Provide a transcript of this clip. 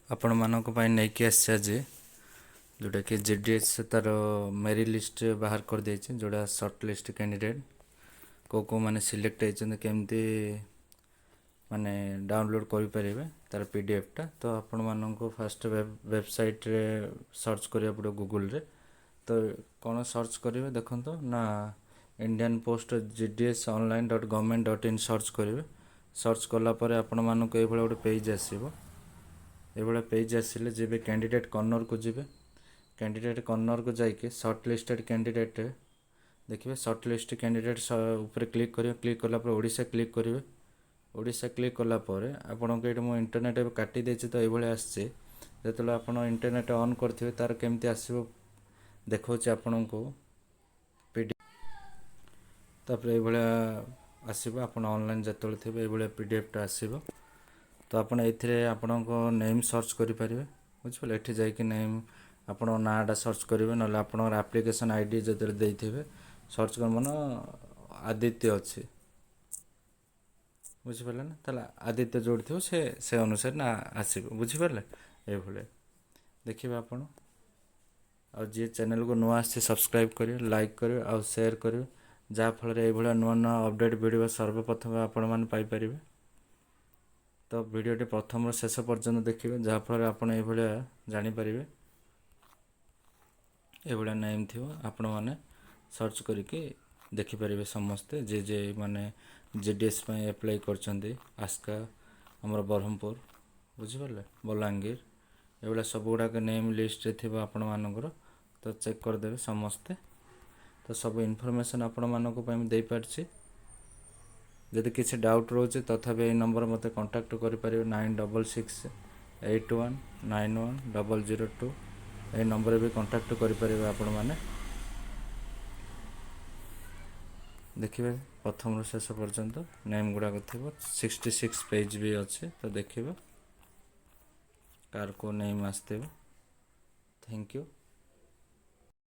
ଆପଣମାନଙ୍କ ପାଇଁ ନେଇକି ଆସିଛି ଆଜି, ଯେଉଁଟାକି ଜିଡିଏସ୍ ତା'ର ମେରିଟ୍ ଲିଷ୍ଟ ବାହାର କରିଦେଇଛି, ଯେଉଁଟା ସର୍ଟ ଲିଷ୍ଟ କ୍ୟାଣ୍ଡିଡେଟ୍ କେଉଁ କେଉଁମାନେ ସିଲେକ୍ଟ ହେଇଛନ୍ତି, କେମିତି ମାନେ ଡାଉନଲୋଡ଼୍ କରିପାରିବେ ତା'ର ପିଡିଏଫ୍ଟା। ତ ଆପଣମାନଙ୍କୁ ଫାଷ୍ଟ ୱେବସାଇଟ୍ରେ ସର୍ଚ୍ଚ କରିବାକୁ ପଡ଼ିବ ଗୁଗୁଲରେ। ତ କ'ଣ ସର୍ଚ୍ଚ କରିବେ ଦେଖନ୍ତୁ ନା, Indian Post GDS online dot government dot in search କରିବେ। ସର୍ଚ୍ଚ କଲା ପରେ ଆପଣମାନଙ୍କୁ ଏଇଭଳିଆ ଗୋଟେ ପେଜ୍ ଆସିବ। ଏଇଭଳିଆ ପେଜ୍ ଆସିଲେ ଯିବେ କ୍ୟାଣ୍ଡିଡେଟ୍ କର୍ଣ୍ଣରକୁ ଯିବେ। କ୍ୟାଣ୍ଡିଡେଟ୍ କର୍ଣ୍ଣରକୁ ଯାଇକି ସର୍ଟ ଲିଷ୍ଟେଡ଼ କ୍ୟାଣ୍ଡିଡେଟ୍ ଦେଖିବେ। ସର୍ଟ ଲିଷ୍ଟ କ୍ୟାଣ୍ଡିଡେଟ୍ ଉପରେ କ୍ଲିକ୍ କରିବେ। କ୍ଲିକ୍ କଲା ପରେ ଓଡ଼ିଶା କ୍ଲିକ୍ କରିବେ। ଓଡ଼ିଶା କ୍ଲିକ୍ କଲା ପରେ ଆପଣଙ୍କୁ ଏଇଠି, ମୁଁ ଇଣ୍ଟରନେଟ୍ ଏବେ କାଟି ଦେଇଛି ତ ଏଇଭଳିଆ ଆସିଛି। ଯେତେବେଳେ ଆପଣ ଇଣ୍ଟରନେଟ୍ ଅନ୍ କରିଥିବେ, ତା'ର କେମିତି ଆସିବ ଦେଖାଉଛି ଆପଣଙ୍କୁ ପିଡି। ତାପରେ ଏଇଭଳିଆ ଆସିବ। ଆପଣ ଅନଲାଇନ୍ ଯେତେବେଳେ ଥିବେ, ଏଇଭଳିଆ ପିଡିଏଫ୍ଟା ଆସିବ। ତ ଆପଣ ଏଇଥିରେ ଆପଣଙ୍କ ନେମ୍ ସର୍ଚ୍ଚ କରିପାରିବେ, ବୁଝିପାରିଲେ? ଏଠି ଯାଇକି ନେମ୍, ଆପଣଙ୍କ ନାଁଟା ସର୍ଚ୍ଚ କରିବେ, ନହେଲେ ଆପଣଙ୍କର ଆପ୍ଲିକେସନ୍ ଆଇଡି ଯେତେବେଳେ ଦେଇଥିବେ ସର୍ଚ୍ଚ କରି। ମନ ଆଦିତ୍ୟ ଅଛି, ବୁଝିପାରିଲେ ନା? ତାହେଲେ ଆଦିତ୍ୟ ଯେଉଁଠି ଥିବ, ସେ ସେ ଅନୁସାରେ ନା ଆସିବ, ବୁଝିପାରିଲେ? ଏଇଭଳିଆ ଦେଖିବେ ଆପଣ। ଆଉ ଯିଏ ଚ୍ୟାନେଲକୁ ନୂଆ ଆସିଛି, ସବସ୍କ୍ରାଇବ୍ କରିବେ, ଲାଇକ୍ କରିବେ ଆଉ ସେୟାର କରିବେ, ଯାହାଫଳରେ ଏଇଭଳିଆ ନୂଆ ନୂଆ ଅପଡ଼େଟ୍ ଭିଡ଼ିଓ ସର୍ବପ୍ରଥମେ ଆପଣମାନେ ପାଇପାରିବେ। ତ ଭିଡ଼ିଓଟି ପ୍ରଥମରୁ ଶେଷ ପର୍ଯ୍ୟନ୍ତ ଦେଖିବେ, ଯାହାଫଳରେ ଆପଣ ଏଇଭଳିଆ ଜାଣିପାରିବେ। ଏଇଭଳିଆ ନେମ୍ ଥିବ, ଆପଣମାନେ ସର୍ଚ୍ଚ କରିକି ଦେଖିପାରିବେ। ସମସ୍ତେ ଯିଏ ଯିଏ ମାନେ ଜିଡିଏସ୍ ପାଇଁ ଆପ୍ଲାଏ କରିଛନ୍ତି, ଆସ୍କା, ଆମର ବ୍ରହ୍ମପୁର, ବୁଝିପାରିଲେ, ବଲାଙ୍ଗୀର, ଏଇଭଳିଆ ସବୁଗୁଡ଼ାକ ନେମ୍ ଲିଷ୍ଟରେ ଥିବ ଆପଣମାନଙ୍କର। ତ ଚେକ୍ କରିଦେବେ ସମସ୍ତେ। ତ ସବୁ ଇନଫର୍ମେସନ୍ ଆପଣମାନଙ୍କ ପାଇଁ ମୁଁ ଦେଇପାରିଛି। ଯଦି କିଛି ଡାଉଟ୍ ରହୁଛି, ତଥାପି ଏଇ ନମ୍ବର ମୋତେ କଣ୍ଟାକ୍ଟ କରିପାରିବେ, 9668191002। ଏଇ ନମ୍ବରରେ ବି କଣ୍ଟାକ୍ଟ କରିପାରିବେ ଆପଣମାନେ। ଦେଖିବେ, ପ୍ରଥମରୁ ଶେଷ ପର୍ଯ୍ୟନ୍ତ ନେମ୍ ଗୁଡ଼ାକ ଥିବ। 66 ପେଜ୍ ବି ଅଛି। ତ ଦେଖିବେ କାହାର କେଉଁ ନେମ୍ ଆସିଥିବ। Thank you.